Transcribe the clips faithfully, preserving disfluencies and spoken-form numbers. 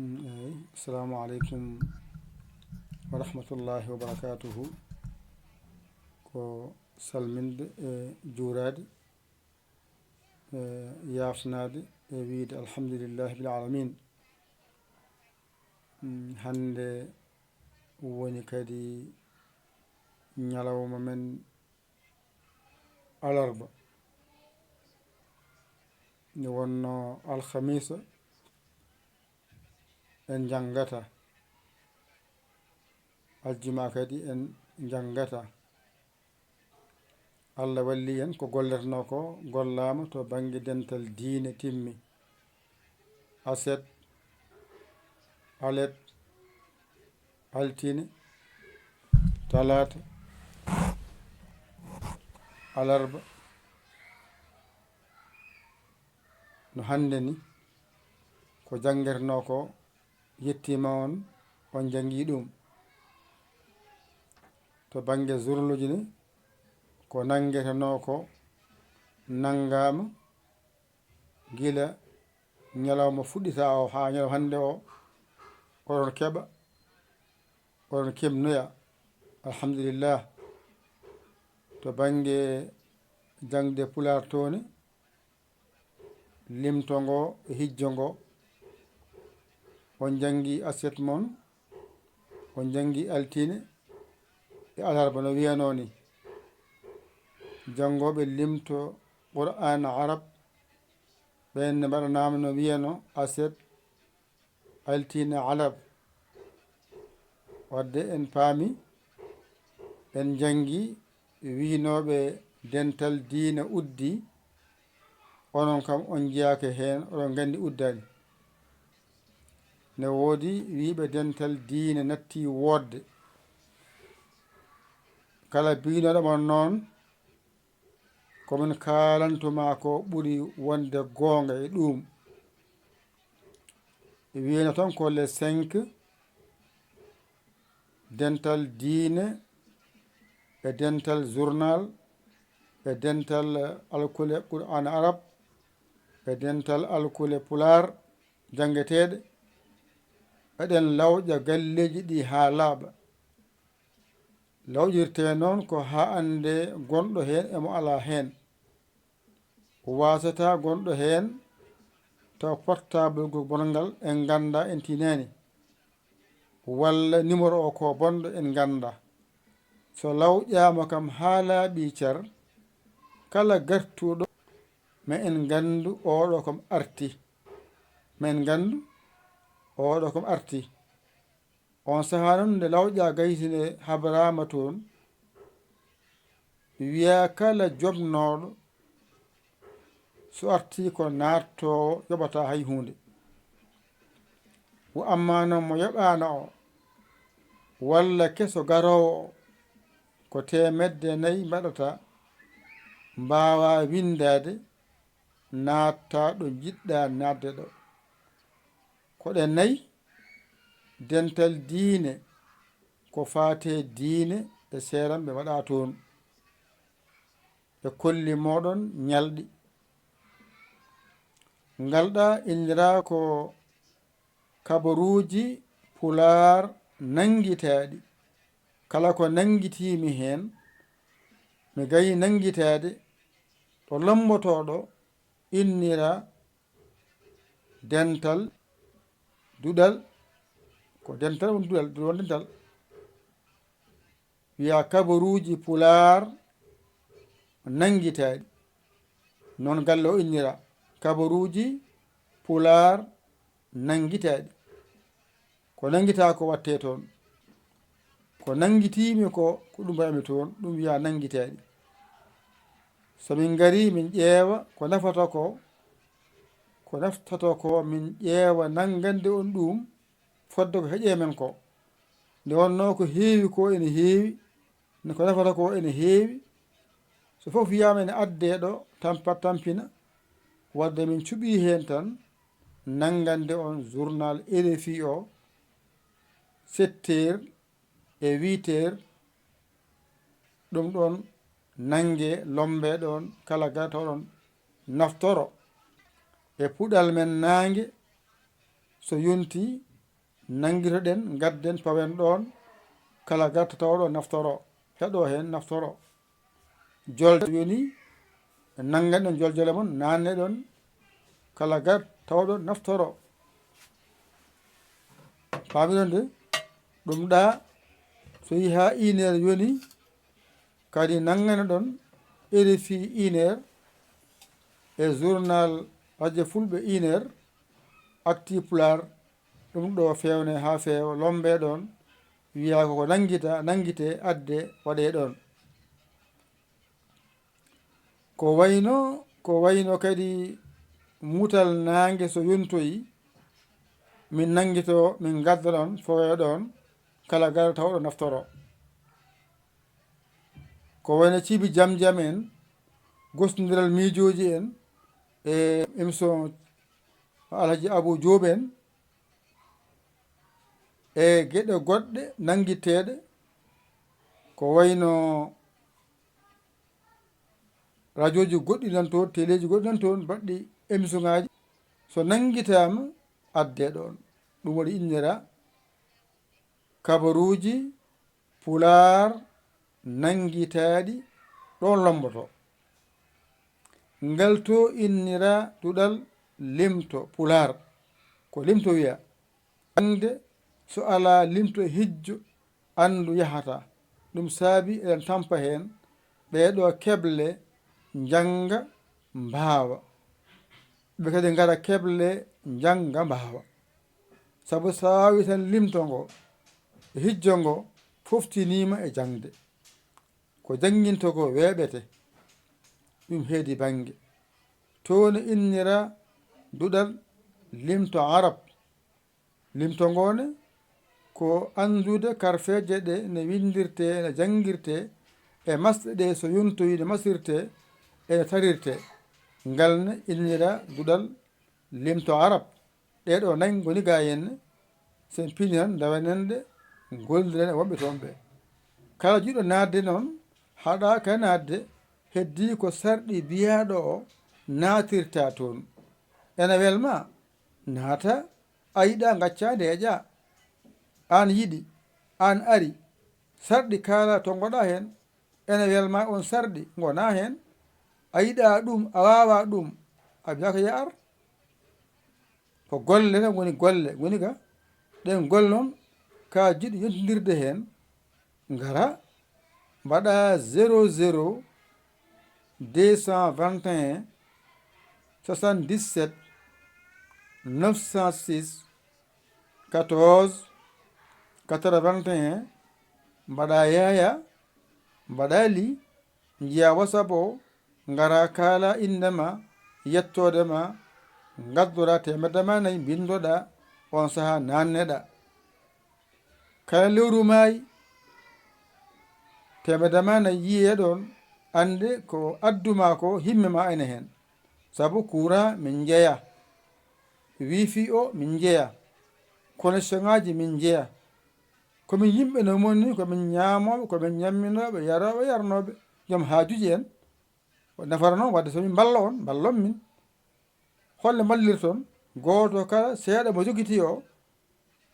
Eyi, assalamu aleykum wa rahmatullahi wa barakatuhu. Ko salminde e juuraade, e yaafnaade, e wiyde alhamdulillahi bil alamin. Mm, hannde woni kadi ñalawma men alarba. Nde wonno alhamisa, en njanngata. Aljuma kadi en njanngata. Allah walli en, ko golletenoo ko gollaama to bannge dental diine timmi. Aset, alet, altine, talaata, alarba, no hannde ni, ko janngetenoo ko yettiima on, on njanngi ɗum. To bannge zurluuji ni, ko nanngetenoo ko nanngaama gila ñalawma fuɗɗitaa o haa ñalawma hannde o, oɗon keɓa, oɗon kemnoya. Alhamdulillah. To bannge jaŋde Pulaar to ne, limto ngo e hijjo ngo, on njanngi aset mon, on njanngi altine e alarba no wiyanoo ni. Janngooɓe limto Qur'aana Arab, ɓeen ne mbaɗanaama no wiyanoo aset, altine, alarba. Wadde en paami, en njanngi wiynooɓe dental diine uddi, onon kam on njiyaaka heen, oɗon nganndi uddaani. Ne woodi wiyɓe dental diine natti woodde. Kala biynooɗo mon noon, ko min kaalantuma ko ɓuri wonde goonga e ɗuum. Wiyano tan ko les cinq, dental diine e dental journal e dental alkule Qur'an Arab e dental alkule Pulaar janngeteeɗe. Eɗen lawƴa galleeji ɗi haa laaɓa. Lawƴirtee noon ko haa annde gonɗo heen e mo alaa heen. Waasataa gonɗo heen taw portable gol bonngal en nganndaa, en tinaani, walla numéro o ko bonɗo en nganndaa. So lawƴaama kam haa laaɓi car, kala gartuɗo, ma en nganndu oɗo kam arti. Ma en nganndu oɗo kam arti. On sahaa noon nde lawƴa gaysi nde habraama toon, wiya kala jomnooɗo so artii ko naattoowo, yoɓataa hay huunde. Wo ammaa noon mo yoɓaano o, walla keso garoowo o, ko teemedde nayi mbaɗata, mbaawaa winndaade, naattaa ɗo njiɗɗaa naatde ɗo. Ko ɗe nayi, dental diine, ko faati e diine e seeramɓe mbaɗa toon. Ɓe kolli mooɗon ñalɗi. Ngal ɗa inndiraa ko kabaruuji Pulaar nanngitaaɗi. Kala ko nanngitiimi heen, mi gayi nanngitaade ɗo lommbotooɗo innira dental, duɗal, ko dental woni duɗal, duɗal woni dental. Wiya kabaruuji Pulaar nanngitaaɗi. Noon galle o innira kabaruuji Pulaar nanngitaaɗi. Ko nanngitaa ko waɗtee toon. Ko nanngitiimi ko, ko ɗum mbaɗami toon, ɗum wiyaa nanngitaaɗi. So min ngarii, min ƴeewa ko nafata ko, ko naftata ko, min ƴeewa nanngande on ɗum, fodde ko heƴee men ko. Nde wonnoo ko heewi ko ene heewi, ko nafata ko ene heewi. So fof wiyaama ene addee ɗo, tampa tampina, wadde min cuɓii heen tan, nanngande on journal R F I o, sept heures e huit heures, ɗum ɗoon nanngee, lommbee ɗoon, kala gartooɗo naftoro e puɗal men naange, so yontii, nanngitoɗen, ngadden, pawen ɗoon, kala garta tawoɗo naftoro, heɗo heen naftoro. Jolde yoni, nanngan ɗon joljole mon, naanne ɗon, kala garta tawoɗo naftoro. Paamiɗon de, ɗum ɗa, so yi haa ineer yoni, kadi nanngana ɗon R F I ineer e journal radio fulɓe ineer, Actu Pulaar, ɗum ɗo feewne haa feewa, lombe ɗon, wiya ko ko nanngita, nanngite, adde, waɗe ɗon. Ko wayno, ko wayno kadi mutal naange so yontoyi, min nanngito, min ngadda ɗon, fooyo ɗon, kala garata tawoɗo naftoro. Ko wayno cibi jam jam en, gostondiral miijooji en, e émission Alhaji Abou Diop en, e geɗe goɗɗe nanngiteeɗe, ko wayno rajooji goɗɗi nan toon, teleeji goɗɗi nan toon, mbaɗɗi émission ŋaaji. So nanngitaama, addee ɗoon. Ɗum waɗi innira kabaruuji Pulaar nanngitaaɗi ɗoon lommboto. Ngal to innira duɗal limto Pulaar. Ko limto wiya. Jaŋde so alaa limto hijjo anndu yahata. Ɗum saabi eɗen tampa heen ɓee ɗoo keble njannga mbaawa. Ɓe kadi ngara keble njannga mbaawa. Sabu so a waawii tan limto ngo e hijjo ngo foftiniima e jaŋde. Ko jannginto ko weeɓete. Ɗum heedi bannge. To ne innira duɗal limto Arab. Limto ngoo ne ko anndude karfeeje ɗe ne winndirtee, ne janngirtee, e masɗe ɗe so yontoyi ne masirtee, e ne tarirtee. Ngal ne innira duɗal limto Arab. Ɗee ɗoo nayi ngoni ga henne, so en pinii tan, ndewenen ɗe, ngolliren e wonɓe toon ɓee. Kala jiɗɗo naatde noon, haɗaaka naatde, heddii ko sarɗi biyaaɗo o naatirta toon. Ene welma, naata, a yiɗaa ngacca ndeeƴa. Aan yiɗi, aan ari, sarɗi kaala to ngoɗa heen, ene welma on sarɗi ngona heen, a yiɗaa ɗum, a waawaa ɗum, a wiyaaka ya ar. Ko golle tan ngoni golle, ngoni ga, ɗen golle noon, ka jiɗi yontindirde heen, ngara, mbaɗa zéro zéro deux cent vingt et un soixante-dix-sept neuf cent six quatorze quatre-vingt-un, mbaɗa yaaya, mbaɗa li, njiya WhatsApp o, ngara kaala innde ma, yettoode ma, ngaddora teemedde ma nayi, mbinndoɗa, on sahaa naanneɗa. Kala lewru maayi, teemedde ma nayi yiyee ɗoon, annde ko addu ma ko, himme ma ene heen. Sabu courant min njeya, wifi o min njeya, connexion ŋaaji min njeya. Ko min yimɓe no moni, ko min ñaamooɓe, ko min ñamminooɓe, yarooɓe, yarnooɓe, joom haajuuji en. Ko nafata noon waɗde so min mballa on, mballon min. Holle mballirton? Gooto kala seeɗa mo jogitii o,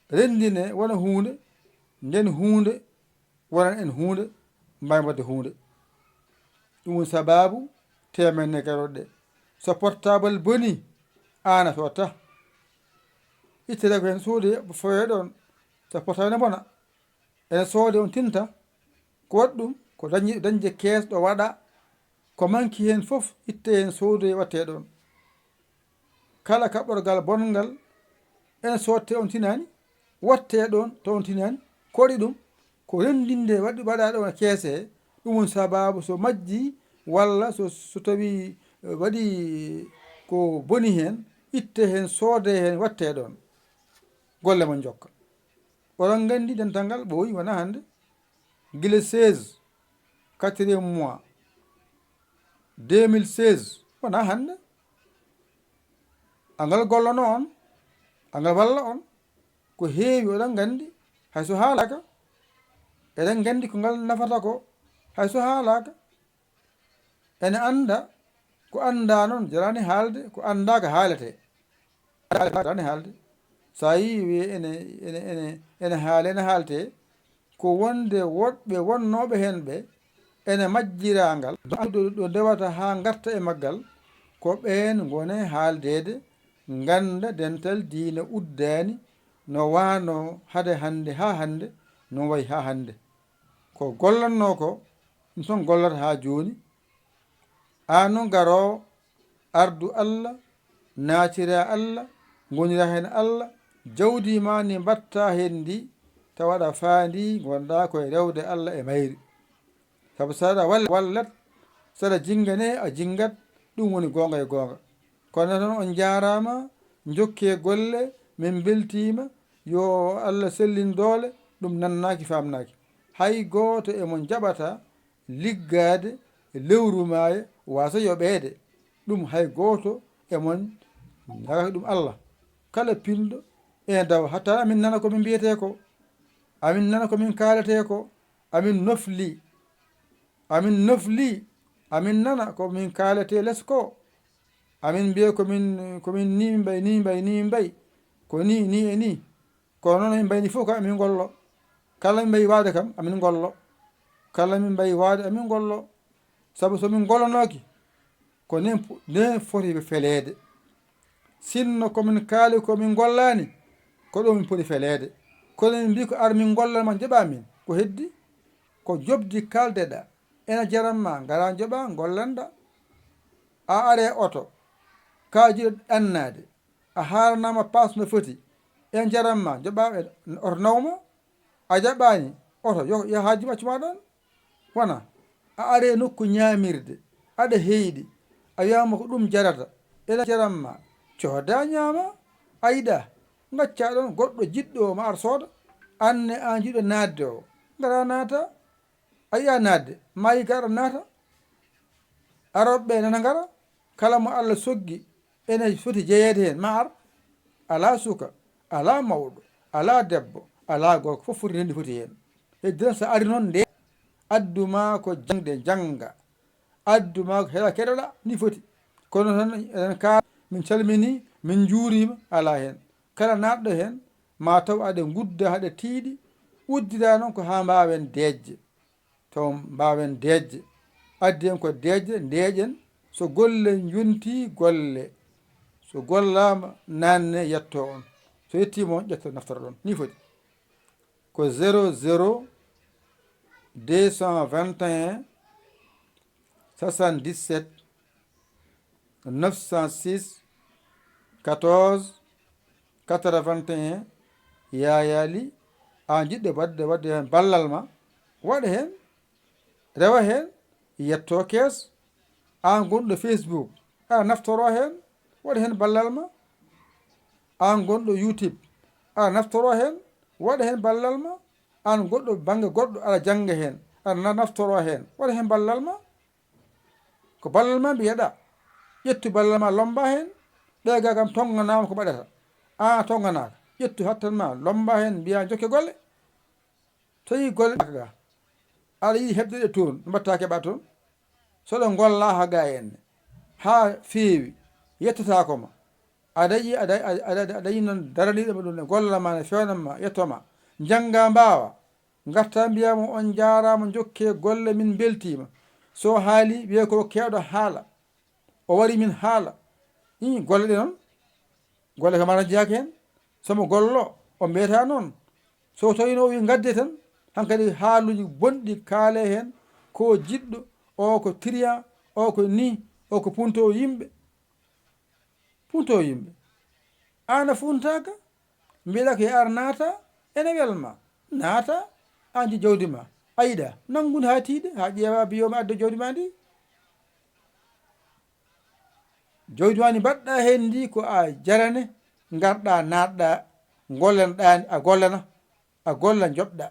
renndine wona huunde, nden huunde wonan en huunde, mbaawen waɗde huunde. Ɗum woni sabaabu teemedde garoɗe. So portable bonii, aan a sotta. Ittete ko heen suude foyoɗon, so portable ne bona. Ene soode on tinta, ko waɗi ɗum, ko dañde, dañde kees ɗo waɗa, ko manki heen fof itte heen soodoye watte ɗoon. Kala kaɓɓorgal bonngal ene sootte on tinaani, watte ɗoon to on tinaani, ko waɗi ɗum, ko renndinde waɗi, waɗa ɗoon e kees he, ɗum woni sabaabu so majjii walla so, so tawii, eh, waɗi ko boni heen, itte heen, soode heen, watte ɗoon. Golle mon njokka. Oɗon nganndi dental ngal ɓooyi wonaa hannde. Gila seize, quatrième mois, deux mille seize, wonaa hannde. Angal gollono on, angal walla on, ko heewi oɗon nganndi, hay so haalaaka. Eɗen nganndi ko ngal nafata ko, hay so haalaaka. Ene annda ko annda noon, jaraani haalde, ko anndaaka haalete. Jaraani haalde. So a yii wi ene, ene, ene, ene haale, ene haalte, ko wonde woɗɓe wonnooɓe heen ɓe ene majjiraa ngal, ɗo, ɗo ndewata haa ngarta e maggal, ko ɓeen ngone haaldeede, ngannda dental diina uddaani, no waano hade hannde haa hannde, no wayi haa hannde. Ko gollannoo ko, ɗum tan gollata haa jooni. Aan noon garoowo, ardu Allah, naatira Allah, ngonira heen Allah, jawdi ma ndi mbaɗta heen ndi, tawa aɗa faandi, ngonɗa koye rewde Allah e mayri. Sabu so aɗa wal-, wallat, so aɗa jinngane, a jinngat, ɗum woni goonga e goonga. Kono noon on njaaraama, njokkee golle, min mbeltiima, yo Allah sellin doole, ɗum nannaaki, faamnaaki. Hay gooto e mon jaɓataa liggaade lewru maayo waasa yoɓeede ɗum hay gooto e mon, nagaka ɗum Allah. Kala pinɗo ene dawa, hatta amin nana ko min mbiyetee ko, amin nana ko min kaaletee ko, amin nofli, amin nofli, amin nana ko min kaaletee les ko, amin mbiya ko min, ko min ni min mbayi, ni min mbayi, ni min mbayi, ko ni, ni e ni. Kono noon, min mbayni fof kam, amin ngollo. Kala min mbayi waawde kam, amin ngollo. Kala min mbayi waawde, amin ngollo. Sabu so min ngollonooki, ko nden po-, nden foti feleede. Sinno ko min kaali, ko min ngollaani, ko ɗo min poti feleede. Kono min mbii ko ar min ngollan ma, njoɓaa min. Ko heddi? Ko joɓdi kaaldeɗaa. Ena jaran ma, ngara njoɓaa, ngollanɗa. A are oto, ka jiɗo ɗannaade. A haalanaama paas no foti. En njaran ma, njoɓaa e oto naw ma. A jaɓaani oto, yo, yo haaju ma accu ma ɗoon. Wona, a are nokku ñaamirde, aɗa heyɗi, a wiyaama ko ɗum jarata. Ena jaran ma, cooda ñaama, a yiɗaa, ngacca ɗoon goɗɗo jiɗɗo ma ar sooda. Aan ne aan jiɗo naatde o, ngara naata. A yiɗaa naatde, maayi ka aɗa naata. Arooɓe ɓe nana ngara, kala mo Allah soggi, ene foti jeyeede heen, ma ar. Alaa suka, alaa mawɗo, alaa debbo, alaa gorko, fof foti ndenndi foti heen. Heddi noon, so ari noon nde, addu ma ko jaŋde, jaŋnga. Addu ma ko heɗa, keɗoɗa, ni foti. Kono tan, enen ka, min calmini, min njuuriima, alaa heen. Kala naatɗo heen, ma taw aɗa ngudda, aɗa tiiɗi, uddida noon ko haa mbaawen deeƴde. Taw mbaawen deeƴde. Addi en ko deeƴde, ndeeƴen. So golle njontii, golle. So gollaama, naanne yettoo on. So yettiima on, ƴetta naftora ɗon. Ni foti. Ko zéro zéro deux cent vingt et un soixante-dix-sept neuf cent six quatorze quatre-vingt-un. Yaayaali, aan jiɗɗo waɗde, waɗde heen ballal ma, waɗa heen, rewa heen, yettoo kees. Aan gonɗo Facebook, aɗa naftoroo heen, waɗa heen ballal ma. Aan gonɗo YouTube, aɗa naftoroo heen, waɗa heen ballal ma. Aan goɗɗo bannge goɗɗo, aɗa jannga heen, aɗa na-, naftoroo heen, waɗa heen ballal ma. Ko ballal ma mbiyeɗaa. Ƴettu ballal ma, lommba heen. Ɓeya ga kam tonnganaama ko mbaɗata. Aan a tonnganaaka. Ƴettu hattan ma, lommba heen, mbiyaa njokke golle. Tawi golle ga, aɗa yiɗi heɓde ɗe toon, no mbaɗtaa keɓa toon? So ɗe ngollaa haa ga en ne, haa feewi, yettotaako ma. A dañi, a da-, a, a, a dañi noon daraniiɗo ma ɗum ne, golla ma ne, feewnan ma, yetto ma. Njannga mbaawa, ngarta mbiyaa mo, "On njaaraama, njokkee golle, min mbeltiima." So haali, wiyee ko keewɗo haala. O wari min haala. Ii, golle ɗe noon, golle kam aɗa jeyaaka heen. So mo gollo, o mbiyata noon. So tawii no o wii ngadde tan, hankadi haaluuji bonɗi kaale heen, ko jiɗɗo, o ko trian, o ko ni, o ko punto yimɓe. Punto yimɓe. Aan a funtaaka, mbiɗa ko yaar naata, ene welma. Naata, aan ji jawdi ma. A yiɗa, nanngu ndi haa tiiɗe, haa ƴeewa biyo mi adda jawdi ma ndi. Jawdi ma ndi mbaɗɗa heen ndi ko a jarane, ngarɗa naatɗa, gollanɗa ndi, a gollana, a golla njoɓɗa.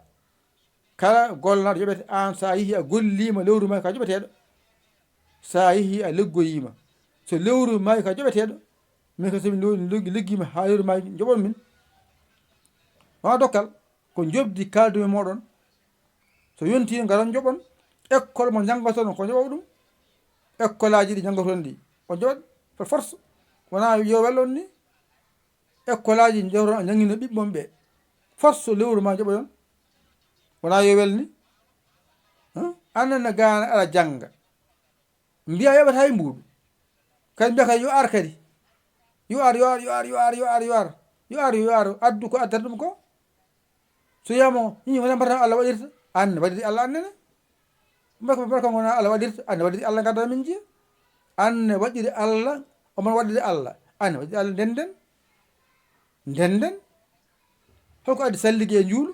Kala gollanaaɗo yoɓete aan, so a yehii a golliima lewru ma ka joɓeteeɗo. So a yehii a liggoyiima. So lewru ma ka joɓeteeɗo, min ka so min lo-, liggi-, liggiima haa lewru ma joɓon min. Wona dokkal, ko njoɓdi kaaldu e mooɗon. So yontii ngaron njoɓon, école mo njanngoton ko njoɓa ɗum. École aji ɗi njanngoton ɗi, o njoɓat par force. Wona yo wellon ni. Ekkolaaji njahron a njannginoo ɓiɓɓe mon ɓe. Force lewru ma joɓoyon. Wonaa yo welni. Hã? Aan nana gaana aɗa jannga. Mbiya yoɓata hay mbuuɗu. Kadi mbiya kadi yo ar kadi. Yo ar, yo ar, yo ar, yo ar, yo ar, yo ar. Yo ar, yo ar. Addu ko addata ɗum ko. So yamo, hii wona mbata Allah waɗirta. Aan ne waɗiri Allah aan nene. Mbaka, mbaka ngona Allah waɗirta. Aan ne waɗiri Allah ngadda min jiya. Aan ne waɗiri Allah. Oman waɗiri Allah. Aan ne waɗiri Allah ndenden. Ndenden. Holko addi salligi e njuulu?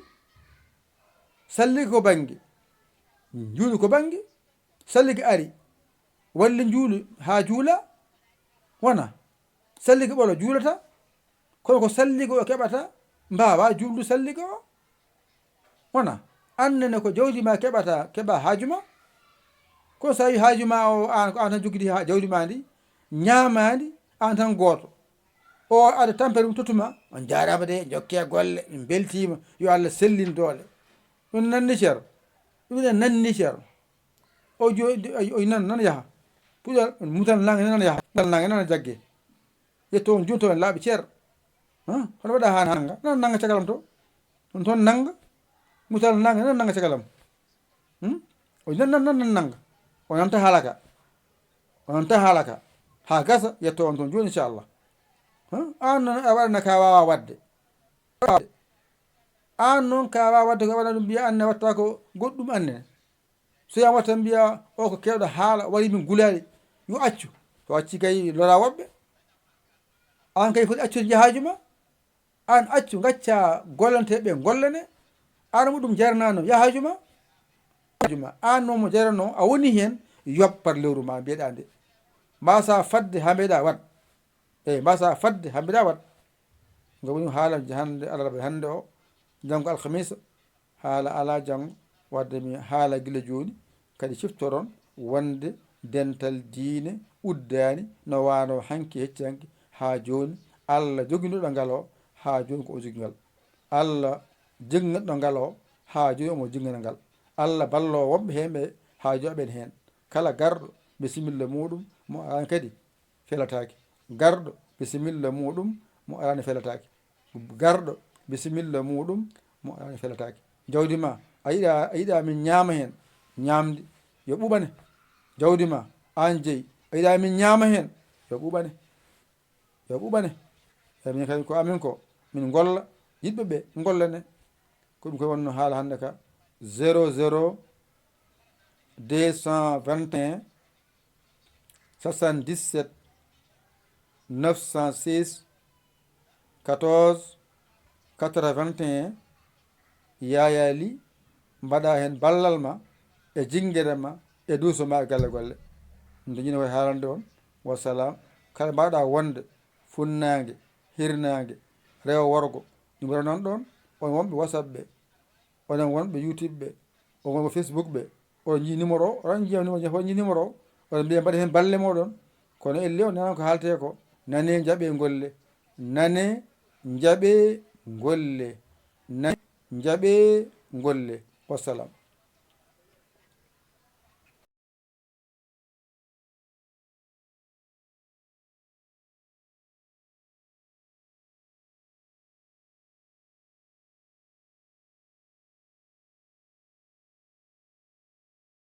Salligi ko bannge. Njuulu ko bannge. Salligi ari. Walli njuulu haa juula. Wona. Salligi ɓolo juulata. Kono ko salligi o keɓata. Mbaawa juuldu salligi o. Wona. Aan nene ko jawdi ma keɓata, keɓa haaju ma. Kono so tawi haaju ma o, aan, ko aan tan jogidi ha-, jawdi ma ndi. Ñaamaandi, aan tan gooto. O aɗa tampere ɗum tottuma. On jaaraama de, jokke golle, min mbeltiima. Yo Allah sellin doole. Ɗum nanni ceer. Ɗum ina nanni ceer. O jo-, o, o nan, nan yaha. Puƴal, mutal nange nan yaha. Mutal nange nan jagge. Yetto on junto en laaɓi ceer. Hã? Hono waɗa haa nanga? Nan nanga cagalam to. On toon nanga. Mutal nange nan nanga cagalam. Hmm? O nan, nan, nan, nan nanga. O nanta haalaka. O nanta haalaka. Haa gasa, yetto on toon jooni, inchallah. Hã? Aan noon a waɗana ka waawa waɗde. Aan noon ka waawa waɗde ko waɗana ɗum mbiya aan ne watta ko goɗɗum aan ne. So yam watta mbiya o ko keewɗo haala, waɗi min gulaali. Yo accu. So acci kay lora woɓɓe. Aan kay foti accude njahaaju ma. Aan accu, ngacca gollanteeɓe gollane. Aan mo ɗum jaranaano yahaaju ma. Yahaaju ma. Aan noon mo jaranoo, a woni heen, yoɓ par lewru ma mbiyeɗaa nde. Mbasa fadde haa mbiyeɗaa waɗ. Eyi, mbasa fadde haa mbiyeɗaa waɗ. Ngo woni haala hannde, alarba hannde o, janngo alhamisa, haala alaa janngo, wadde mi haala gila jooni, kadi ciftoron wonde dental diine uddaani no waano hanki hecci hanki haa jooni. Allah joginuɗo ngal o, haa jooni ko o jogi ngal. Allah jignuɗo ngal o, haa jooni omo jigna ngal. Allah balloo wonɓe heen ɓe, haa jooni aɓen heen. Kala garɗo, bisimilla muuɗum, mo arani kadi felataake. Garɗo, bisimilla muuɗum, mo arani felataake. Garɗo, bisimilla muuɗum, mo arani felataake. Jawdi ma, a yiɗa, a yiɗa min ñaama heen, ñaamdi, yo ɓuɓane. Jawdi ma, aan jeyi, a yiɗa min ñaama heen, yo ɓuɓane. Yo ɓuɓane. E min kadi ko amin ko, min ngolla, yiɗɓe ɓe, ngollane. Ko ɗum koye wonno haala hannde ka, zéro zéro deux cent vingt et un, soixante-dix-sept, neuf cent seize, quatorze, quatre-vingt-un, Yaya Ly, mbaɗa heen ballal ma, e jinngere ma, e duuso ma, e galle golle. Ɗum dañino koye haalande on, wassalam. Kala mbaɗa wonde, funnaange, hirnaange, rewo worgo, numéro nan ɗon, on wonɓe WhatsApp ɓe, onon wonɓe YouTube ɓe, on wonɓe Facebook ɓe, oɗon njii numéro o, oɗon njii numéro o, oɗon mbiya mbaɗa heen balle mooɗon. Kono elle on nanan ko haaltee ko, nane njaɓe ngolle, nane njaɓe ngolle, nane njaɓe ngolle. Wassalam.